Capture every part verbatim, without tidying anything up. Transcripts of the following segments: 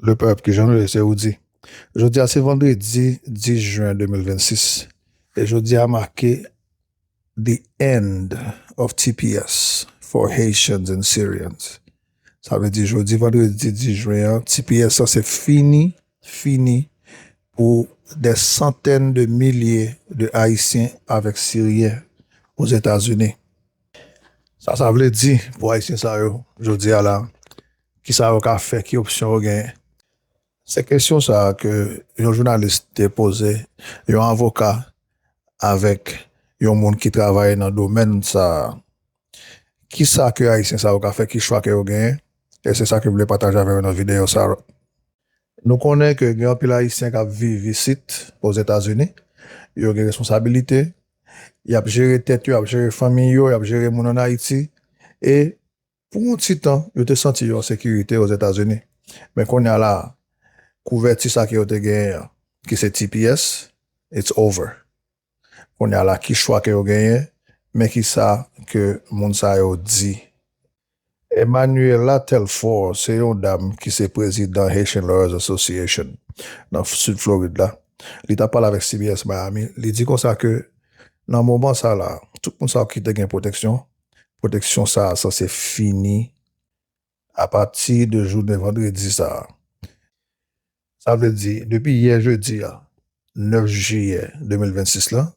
Lepèp, kijan nou ye? Se Rudy. Jodi a se vandredi dis jen de mil vennsis. E jodi a make the end of T P S for Haitians and Syrians. Sa vle di jodi vandredi dis jen an, T P S sanse fini, fini pou des centaines de milliers de Ayisyen avèk Siryen Ozetazini. Sa, sa vle di pou Ayisyen sa yo, jodi a la, kisa yo ka fè, ki opsyon yo genyen? Se kesyon sa a ke yon jounalis te poze yon avoka avèk yon moun ki travay nan domèn sa a. Kisa ke Ayisyen sa yo ka fè, ki chwa ke yo genyen? E se sa ke m vle pataje avè yo nan videyo sa a. Nou konnen ke gen anpil Ayisyen k ap viv isit, Ozetazini. Yo gen responsabilite. Y ap jere tèt yo, y ap jere fanmi yo, y ap jere moun ann Ayiti. E pou yon ti tan, yo te santi yo an sekirite Ozetazini. Men kounye a la, kouvèti sa ke yo te genyen an, ki se T P S, it's over. Kounye a la, ki chwa ke yo genyen, men kisa ke moun sa yo di. Emmanuella Telfort, se yon dam ki se prezidan Haitian Lawyers Association nan Sid Florid la. Li t ap pale avèk C B S Miami. Li di konsa ke nan moman sa la, tout moun sa yo ki te gen pwoteksyon, pwoteksyon sa a sanse fini apati de jounen vandredi sa a. Sa vle di, depi yè jedi a, nèf jiyè de mil vennsis la,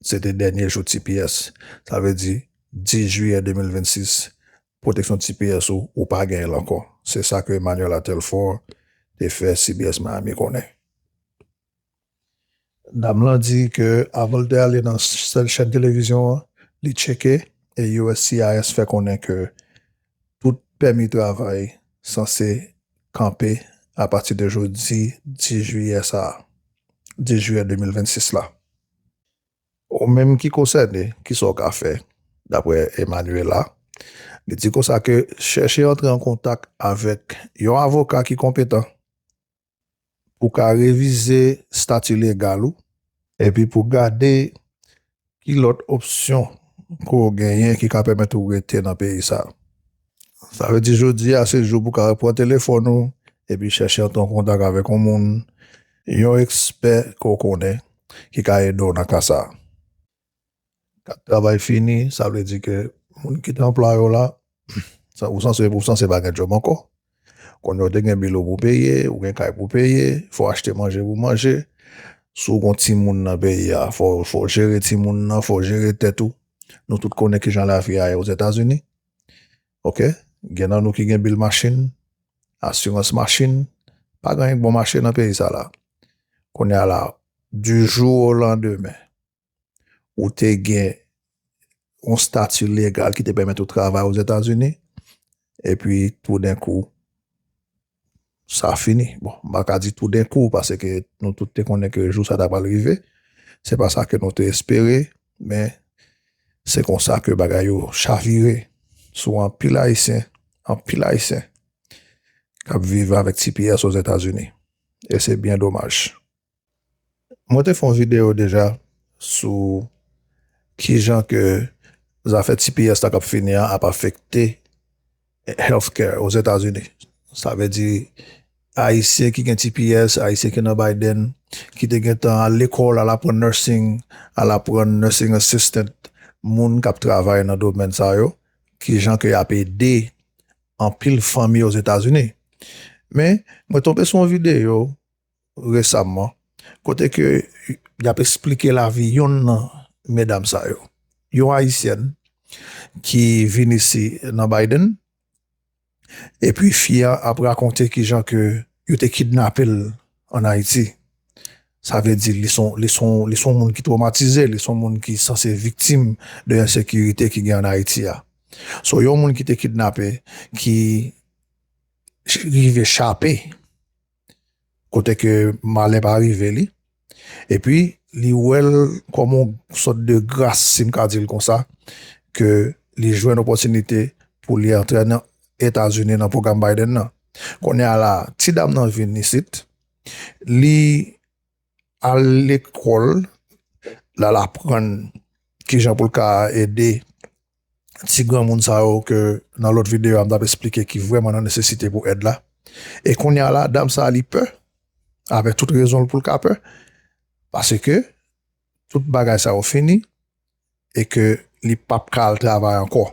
se te dènye jou T P S. Sa vle di, dis jiyè de mil vennsis, pwoteksyon T P S ou, ou pa genyen l ankò. Se sa ke Emmanuella Telfort te fè C B S Miami konnen. Dam lan di ke avan l te ale nan sèl chèn televizyon an, li tcheke e U S C I S fè konnen ke tout pèmi travay sanse kanpe apati de jodi dis jiyè sa a, dis jiyè de mil vennsis la. Ou menm ki konsène, kisa w ka fè? Daprè Emmanuella, li di konsa ke chèche antre an kontak avèk yon avoka ki konpetan pou ka revize stati legal ou, epi pou gade ki lòt opsyon ke w genyen ki ka pèmèt ou rete nan peyi sa a. Sa vle di jodi a se jou pou w ka pran telefòn ou epi chèche antre an kontak avèk yon moun, yon ekspè ke w konnen ki ka ede w nan ka sa a. Kat travay fini, sa vle di ke moun ki te anplwaye w la, sa, ou sanse, ou sanse pa gen djòb ankò. Kounye a ou te gen bil ou pou peye, ou gen kay pou peye, fò w achte manje pou manje. Si w gen timoun nan peyi a, fò, fò w jere timoun nan, fò w jere tèt ou. Nou tout konnen kijan lavi a ye Ozetazini. Oke? Gen nan nou ki gen bil machin, asirans machin, pa gen anyen k bon mache nan peyi sa la. Kounye a la, du jour au lendemain, ou te gen yon stati legal ki te pèmèt ou travay Ozetazini, epi toudenkou, sa fini. Bon, m pa ka di toudenkou, paske nou tout te konnen ke jou sa ta pral rive. Se pa sa ke nou te espere, men se konsa ke bagay yo chavire sou anpil Ayisyen, anpil Ayisyen k ap viv avèk T P S Ozetazini. E se byen domaj. Mwen te fè yon videyo deja sou kijan ke zafè T P S la k ap fini an ap afekte healthcare Ozetazini. Sa vle di, Ayisyen ki gen T P S, Ayisyen ki nan Biden, ki te gentan al lekòl, al aprann nursing, al aprann nursing assistant, moun k ap travay nan domèn sa yo, kijan ke y ap ede anpil fanmi Ozetazini. Men, mwen tonbe sou yon videyo resaman, kote ke y ap esplike lavi yonn nan medam sa yo. Yon Ayisyèn ki vin isi nan Biden, epi fi a ap rakonte kijan ke yo te kidnape l ann Ayiti. Sa vle di, li se yon, li se yon, li se yon moun ki twomatize, li se yon moun ki sanse viktim de ensekirite ki gen ann Ayiti a. So, yon moun ki te kidnape, ki ch-, rive chape, kote ke malè pa rive li. Epi, li wè l kòm yon sòt de gras, si m ka di l konsa, ke li jwenn opòtinite pou li antre nan Etazini nan pwogram Biden nan. Kounye a la, ti dam nan vin isit, li al lekòl, l al aprann kijan pou l ka ede ti granmoun sa yo ke nan lòt videyo a m t ap esplike ki vrèman nan nesesite pou èd la. E kounye a la, dam sa a li pè, avèk tout rezon l pou l ka pè, paske tout bagay sa yo fini, e ke li p ap ka al travay ankò.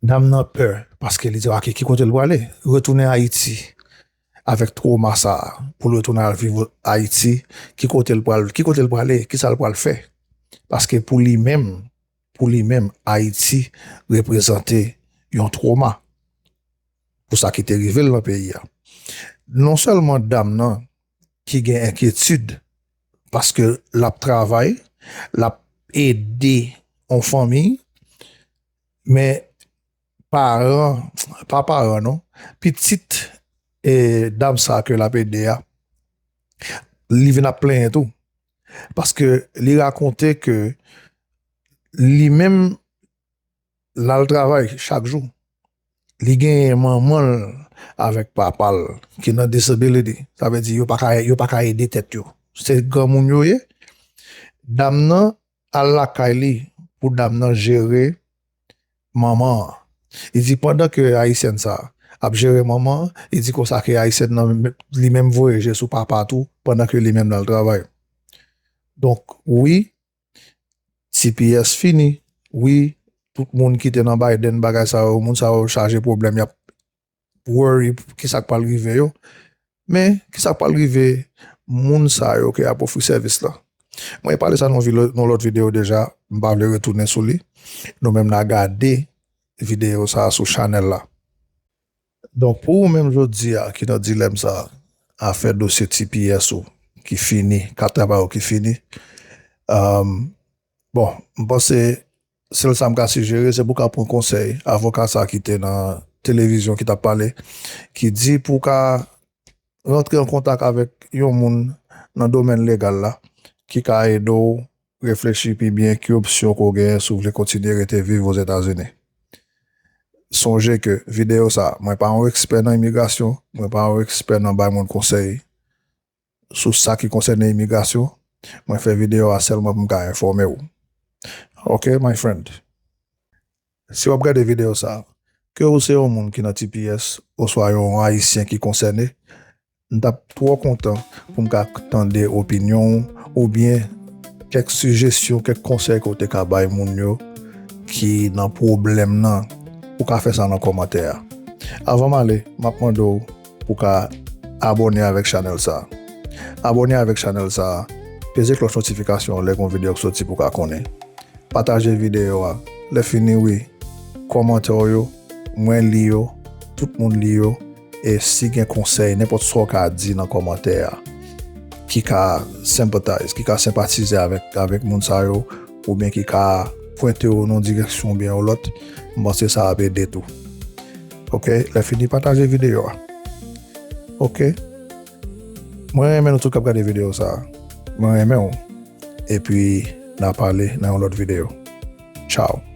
Dam nan pè, paske li di, "Ok, ki kote l prale?" Retounen Ayiti avèk twoma sa a, pou l retounen al viv Ayiti, ki kote l pral, ki kote l prale, ki sa l pral fè? Paske pou li menm, pou li menm, Ayiti reprezante yon twoma pou sa ki te rive l nan peyi a. Non sèlman dam nan ki gen enkyetid paske l ap travay, l ap ede yon fanmi, men paran, pa paran non, pitit e dam sa ke l ap ede a, li vin ap plenyen tou. Paske li rakonte ke li menm l al travay chak jou. Li genyen manman l avèk papa l ki nan disability. Sa vle di yo pa ka, yo pa ka ede tèt yo. Se granmoun yo ye. Dam nan al lakay li pou dam nan jere manman an. Li di pandan ke ayisyèn sa ap jere manman an, li di konsa ke ayisyèn nan li menm voye je sou papa tou pandan ke li menm l al travay. Donk, wi, T P S fini. Wi, tout moun ki te nan Biden, bagay sa yo, moun sa yo chaje pwoblèm, y ap worry pou ki sa k pral rive yo. Men, ki sa k pral rive moun sa yo ke y ap ofri sèvis la? Mwen pale sa nan yon vilo-, nan lòt videyo deja, m pa vle retounen sou li. Nou menm n a gade videyo sa a sou chanèl la. Donk, pou ou menm jodi a ki nan dilèm sa a, afè dosye T P S ou ki fini, kat travay ou ki fini, um, bon, m panse sèl sa m ka sijere, se pou w ka pran konsèy avoka sa ki te nan televizyon ki t ap pale, ki di pou w ka rantre an kontak avèk yon moun nan domèn legal la, ki ka ede w reflechi pi byen ki opsyon ke w genyen si w vle kontinye rete viv Ozetazini. Sonje ke videyo sa, mwen pa yon ekspè nan imigrasyon, mwen pa yon ekspè nan bay moun konsèy sou sa ki konsène imigrasyon. Mwen fè videyo a sèlman pou m ka enfòme w. Ok, my friend. Si w ap gade videyo sa, ke w se yon moun ki nan T P S oswa yon Ayisyen ki konsène, m t ap twò kontan pou m ka tande opinyon w oubyen kèk sijesyon, kèk konsèy ke w te ka bay moun yo ki nan pwoblèm nan. Ou ka fè sa nan kòmantè a. Avan m ale, m ap mande w pou w ka abòne avèk chanèl sa. Abòne avèk chanèl sa, peze klòch notifikasyon lè gen yon videyo k soti pou w ka konnen. Pataje videyo a. Lè fini, wi, kòmantè w yo, mwen li yo, tout moun li yo. E si gen konsèy, nenpòt sa w ka di nan kòmantè a, ki ka sympathize, ki ka senpatize avèk, avèk moun sa yo, oubyen ki ka pwente w nan direksyon oubyen yon lòt, m panse sa ap ede tou. Ok, lè fini, pataje videyo a. Ok. Mwen renmen nou tout k ap gade videyo sa a. Mwen renmen w. Epi, n a pale nan yon lòt videyo. Tchao.